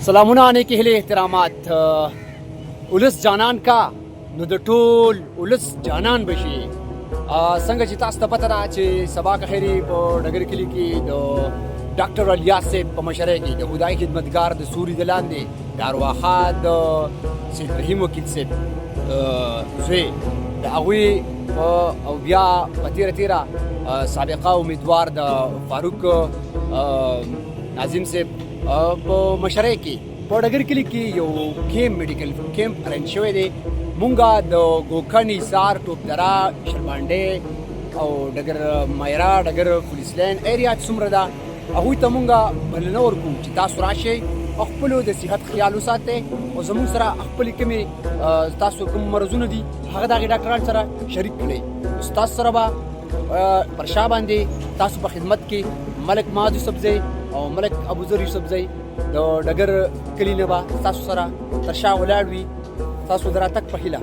سلامونه، نیکې هیلې، احترامات. ولس جانان کا نو د ټول ولس جانان بشي. څنګه چې تاسو ته پته ده چې سبا خیری په ډګر کلی کې د ډاکټر الیاس صاحب په مشرۍ کې د خدای خدمتګار د سوري د لاندې د ارواښاد سید رحیم وکیل صاحب زوی د هغوی او بیا په تیره تیره سابقه امیدوار د فاروق ناظم صاحب په مشرۍ کې په ډګر کلی کې یو camp، medical camp arrange شوی دی. مونږه د ګوکنی، سار، ټوپدرا، شربانډې او ډګر مایرا، ډګر پولیس لاین area څومره ده، هغوی ته مونږه بلنه ورکو چې تاسو راشئ او خپل د صحت خیال وساتئ او زموږ سره خپل کومې تاسو کوم مرزونه دي، هغه دغه ډاکټران سره شریک کړئ. تاسو سره به پر شا باندې تاسو په خدمت کې ملک ماز یوسفزی او ملک ابوذر یوسفزی د ډګر کلی نه به تاسو سره تر شا ولاړ وي. تاسو دراتک په هیله.